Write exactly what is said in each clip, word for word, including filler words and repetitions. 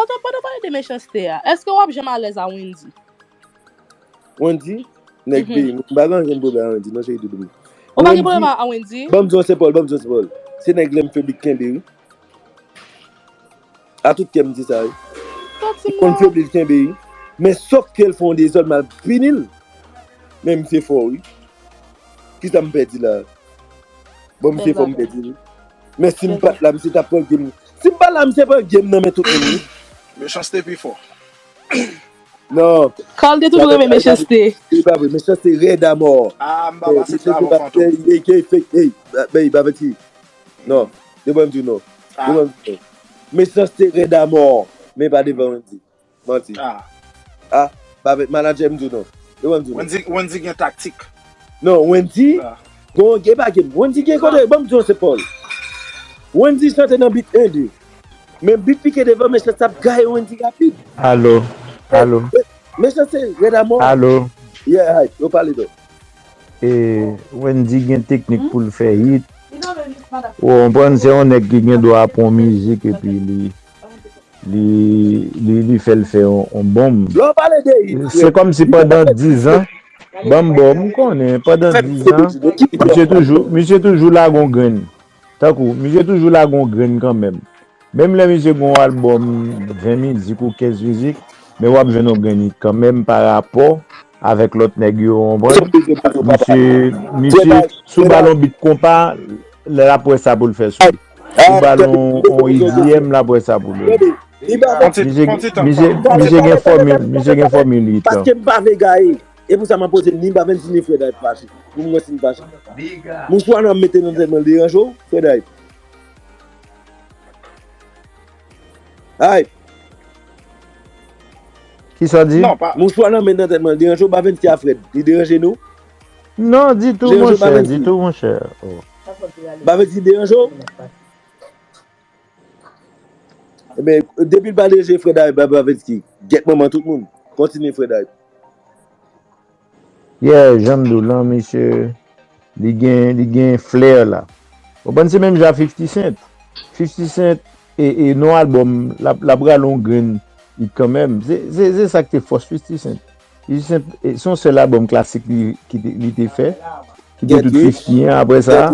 Pandan, pandan w pale de Mechanste a, èske w ap janm alèz a Wendy? Wendy, nèg peyi m. M pa gen ankenn pwoblèm a Wendy, non, cheri doudou m. Ou pa gen pwoblèm a Wendy? Ban m di w Senpòl, ban m di w Senpòl. Se nèg lè m febli k kenbe, wi. A tout kè m di sa, wi. Li konn febli l kenbe, wi. Men sòf ke l fè yon dezòd, m al pini l. Men misye fò, wi. Kisa m pèdi la? Bon, misye fò m pèdi l. Men si m pa t la, misye t ap pran game. Si m pa la, misye pran game nan men tout moun, wi. Mechanste pi fò. Non. Carl te toujou renmen Mechanste. Se pa vre, Mechanste rèd amò. Ah, m pa pase travay fantom. Ey, ey, ey, ey, pa venti. Non, devan m di w non. Devan m di w non. Mechanste rèd amò. Men pa devan Wendy. Manti. Ah, pa venti, manadjè m di w non. Devan m di w non. Wendy, Wendy gen taktik. Non, Wendy. Bon, gen pa gen. Wendy gen kote, ban m di w Senpòl. Wendy chante nan beat en de. Men beat pike devan Mechanste ap gaye Wendy rapid. Alo, alo. Mechanste rèd amò. Alo. Yeah, hype. Yo pale don. E Wendy gen teknik pou l fè hit. Ou konprann, se yon nèg ki gen dwa pran mizik epi li li li li fè l fè yon, yon bonm. Lè w pale de hit, Se kòmsi pandan diz an, ban m ba w, m konnen, pandan diz an, misye toujou, misye toujou lage yon grenn. Tankou, misye toujou lage yon grenn kanmenm. Menm lè misye gen yon albòm ven mizik ou kenz mizik, men w ap jwenn yon grenn hit kanmenm pa rapò avèk lòt nèg yo, w konprann? Misye, misye, si w ba l yon beat konpa, l ap wè sa pou l fè sou li. Si w ba l yon, yon E D M, l ap wè sa pou li. Misye, misye, misye gen fòmil, misye gen fòmil hit lan. Paske m pa vle gaye. E pou sa m ap poze ni m pa vle di ni Fred Hype fache. Pou m wè si m fache. Mouchwa nan m mete nan tèt mwen l deranje w, Fred Hype. Hype. Kisa w di? Non, pa. Mouchwa nan m mete nan tèt mwen l deranje w, pa vle di a Fred. Li deranje nou? Non, ditou, monchè, ditou, monchè. Oh. Pa vle di deranje w? Ebyen, depi l pa deranje Fred Hype, Baba Vensky, gèt manman tout moun. Kontinye Fred Hype. Yeah, jan m di w lan, misye, li gen, li gen flè la. Ou konprann, se menm jan fifty Cent. fifty Cent, e, e nan albòm, l ap, l ap rale yon grenn hit kanmenm. Se, se, se sa k te fòs fifty Cent. fifty Cent, e, se yon sèl albòm klasik li, ki te, li te fè. Ki te tout fifty an, apre sa.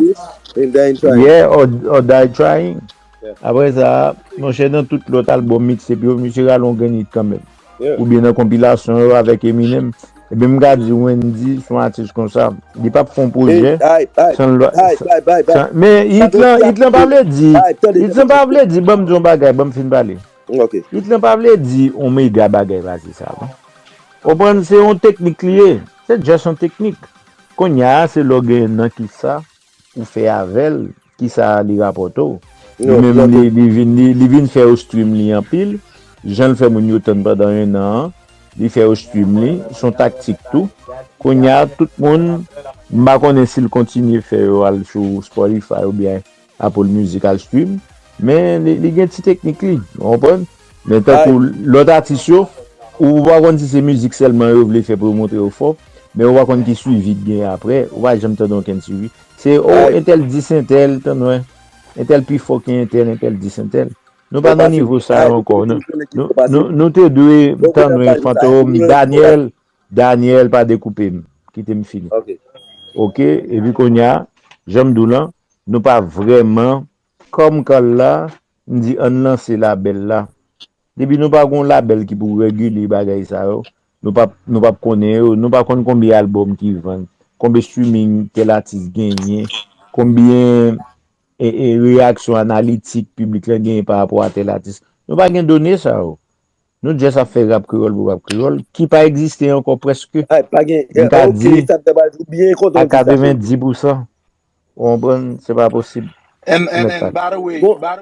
Yeah, or, or Die Trying. Apre sa, monchè, nan tout lòt albòm mixtape yo, misye rale yon grenn hit kanmenm. Oubyen nan konpilasyon yo avèk Eminem. Ebyen, m ka di Wendy, se yon atis konsa. Li p ap fè yon pwojè san l. Men hit lan, hit lan pa vle di, hit lan pa vle di, ban m di yon bagay, ban m fin pale. Hit lan pa vle di yon mega bagay pase sa, non. Ou konprann, se yon teknik li ye. Se just yon teknik. Kounye a, se lè w gen nan kisa ou fè avè l, kisa li rapòte w. Li menm, li, li vin, li, li vin fè yo stream li anpil. Jan l fè moun yo tann pandan en an an, li fè yo stream li. Se yon taktik tou. Kounye a, tout moun, m pa konnen si l kontinye fè yo al sou Spotify oubyen Apple Music al stream. Men li, li gen ti teknik li, ou konprann? Men tankou lòt atis yo, ou pa konn si se mizik sèlman yo vle fè pou yo montre yo fò, men ou pa konn ki swivi k gen apre, ou pa janm tande okenn swivi. Se, o, entèl dis entèl, tann wè. Entèl pi fò ke entèl, entèl dis entèl. Nou pa nan nivo sa yo ankò. Nou, nou, nou, nou te dwe tann wè Fantom, Daniel, Daniel pa dekoupe m. Kite m fini. Ok, epi kounye a, jan m di w lan, nou pa vrèman, kòm Carl la, m di ann lanse labèl la. Depi nou pa gon labèl ki pou regile bagay sa yo, nou p ap, nou p ap konnen yo, nou pa konn konbyen albòm ki vann, konbyen streaming tèl atis genyen, konbyen e, e, reyaksyon analitik piblik lan genyen pa rapò a tèl atis. Nou pa gen done sa yo. Nou just ap fè rap kreyòl pou rap kreyòl, ki pa egziste ankò prèske. M ka di a katrevenndis pousan. Ou konprann? Se pa posib. And, and, and by the way, by the